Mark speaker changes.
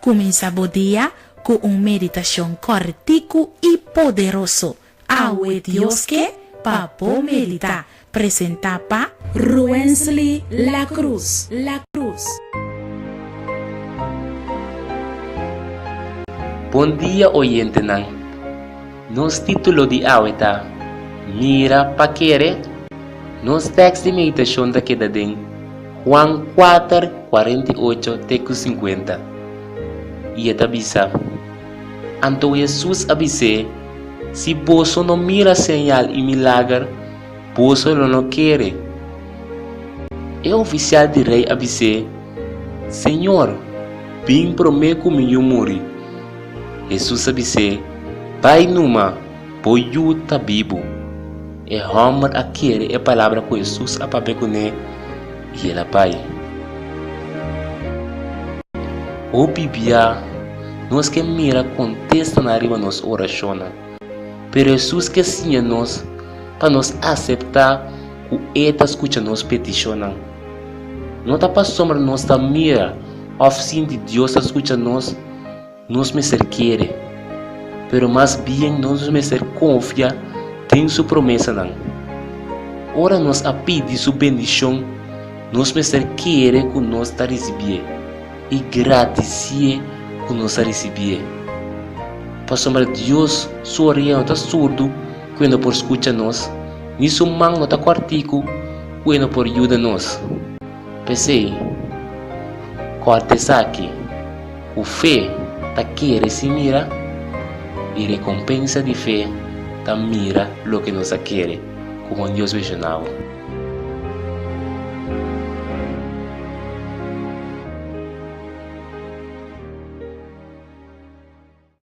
Speaker 1: Kuminsá bo dia ku un meditashon kòrtiku i poderoso. Awe Dios ke pa bo meditá. Presentá pa Ruensly La Cruz. La Cruz.
Speaker 2: Bon dia oyentenan. Nos título di awe ta Mira pa Kere. Nos tèks di meditashon ta keda den Juan kuater, 48 te ku 50, i e ta bisa, Anto Hesus a bis'é, Si boso no mira señal i milager, boso lo no kere. E ofisial di rei a bis'é, Señor, bin promé ku mi yu muri. Hesus a bis'é, Bai numa, bo yu ta bibu. E hòmber a kere e palabra ku Hesus a papia kuné i el a bai. Hopi bia nos ke mira kontestanan riba nos orashonnan, pero Hesus ke siña nos pa nos aseptá ku e ta skucha nos petishonnan. No ta pasobra nos ta mira òf sinti Dios ta skucha nos, Nos mester kere, pero mas bien nos mester konfia den su promesanan. Ora nos a pidi su bendishon, nos mester kere ku nos ta risibié i gradisié ku nos a risibié. Pasobra Dios su orea no ta surdu ku e no por skucha nos, ni su man no ta kòrtiku ku e no por yuda nos. P'esei, kòrta esaki. Ku fe ta kere sin mira, i rekompensa di fe ta mira loke nos a kere. Ku bon Dios benshoná bo.